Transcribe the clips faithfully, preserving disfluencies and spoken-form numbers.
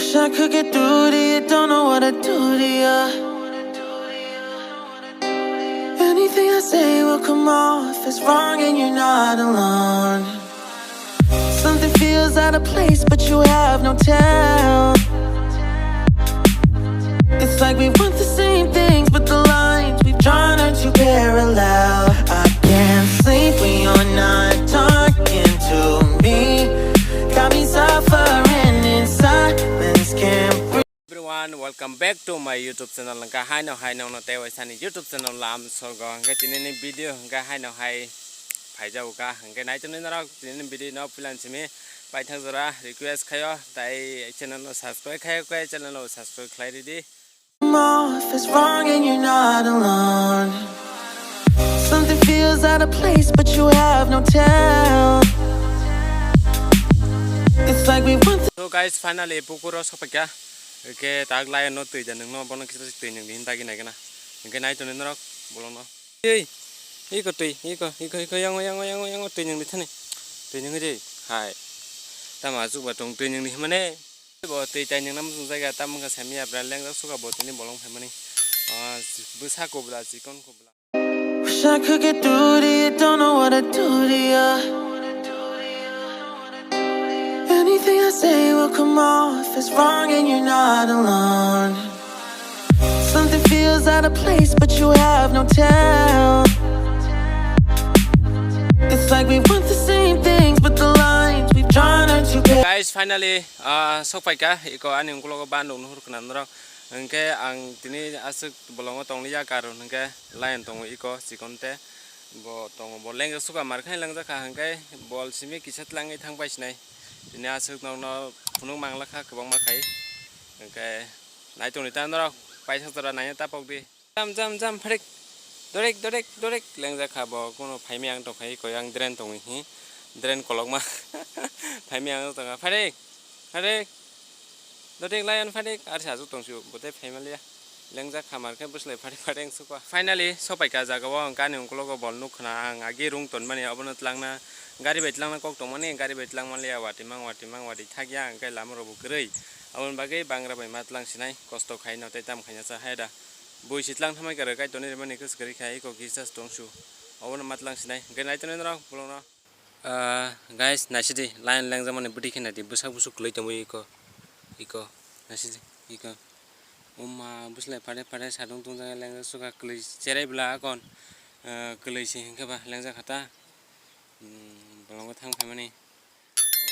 Wish I could get through to you, don't know what I'd do to you. Anything I say will come off as wrong, and you're not alone. Something feels out of place, but you have no tell. It's like we want the same things, but the lines we've drawn are too parallel. I can't sleep when you're not talking to me. Got me suffering in silence, can't breathe. Everyone, welcome back to my YouTube channel. Hwnkhe haino hai nongno tei waisani YouTube channel Lam Sorgo. Hwnkhe tinini video hwnkhe haino hai phaijago kha. Hwnkhe naitonwi norok tinini video no puilan simi paithak jora request khaio. Tai channel no subscribe khaio khe channel no subscribe khlai ridi. Off is wrong and you're not alone. Something feels out of place, but you have no tell. It's like we want the So guys, finally pukuro sokphaikha. Hwnkhe tak lion no twi da nwngno, bono kisa twi nwng di hin dagi nai gana. Hwnkhe naitonwi norok bolongno. Ei, iko twi, iko, iko, iko, yango, yango, yango, yango, twi nwng di thani. Twi nwng di. Hai. Tamo achukba tong twi nwng di himane. Bo twi tai nwng nam jung jaga tam wngkha sami abra lengjak suka bo tini bolong phaimani. Ah, bwsa kubla, chikon kubla. Wish I could get through to you, don't know what I'd do to you. Anything I say will come off as wrong, and you're not alone. Something feels out of place, but you have no tell. It's like we want the same things, but the lines we've drawn are too big. Guys, finally, ah, sokphaikha, iko ani ungkulogo bandung nuhur khna norok. Hwnkhe ang tini aswk bolongo tongliya, karon hwnkhe lion tongo iko chikon te. Bo tongo, bo lengjak suka mar khe lengjak kha, hwnkhe bol simi kisa tlangwi thang pai sinai. Tini aswk nokno phunuk mangla kha kwbangma khai. Hwnkhe naitonwi ta norok paithak jora naina ta pokdi. Jam, jam, jam, pharik. Dorek, dorek, dorek lengjak kha bo, kono phaimai ang tongkha, iko yang dren tongwi hi. Dren kolokma. Phaimai ang tongkha, pharik, pharik. Dorek lion pharik, ar sa aswk tongsu, bo tei phaimaliya. Lengjak kha mar khe bwslai pharik pharik sukha. Finally, sophaikha jagao, ang ani ungkulogo bol nuk khna, ang agi rung tonmani, abono tlangna, gari bai tlangna kok tongmani, gari bai tlangmaliya, watwi mang, watwi mang, watwi thakya, hwnkhe lama rokbo kwrwi. Aboni bagwi bangra bai ma tlang sinai, kosto khaino tei tam khaina cha hai da. Bui si tlang thamai kwrwi, Kaitorni rimani kwswk kwrwi kha, iko kisa tongsu. Obono ma tlang sinai, hwnkhe naitonwi norok bolongno. Ah, guys, naisidi, lion lengjakmani bwtwi khe naidi, bwsak bwsuk kwlwi tongwi iko, iko, naisidi, iko. Oma, bwslai phare phare sadung tungjaknai lengjak suka kwlwi cherai bwla akon, ah, kwlwi se hwnkhe ba lengjak kha ta, hmm, bolongo thang phaimani.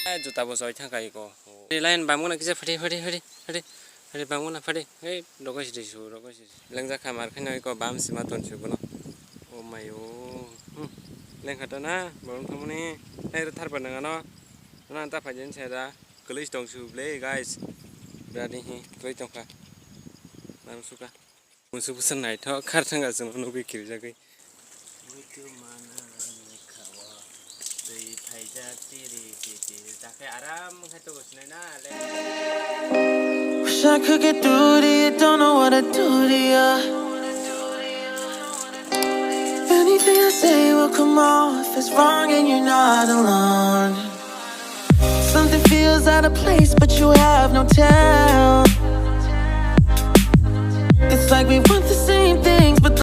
Eh, juta bo choi thang kai ko. Line bam gana kisa phadi, phadi, phadi, phadi, phadi bam gana phadi. Hei, rogo sidi su, rogo sidi. Lengjak kha mar khe no iko bam sima ton su bono. O mai o. Hmm. Leng kha ta na, bolong thang mani. Nai ro thar pa nang ano. Na ta phai jen se da. Kwlwi tong su ble, guys. Bradi hi, kwlwi tong kha. Nang su kha. Musu busa naithok khar thangka chwngno nugwi kirijagwi. Muitu mana ni khawa. Twi phaijak tiri titi. Dakhe aram khe tugo sinai na le. Wish I could get through to you, don't know what I'd do to you. Anything I say will come off as wrong and you're not alone. Something feels out of place, but you have no tell. It's like we want the same things, but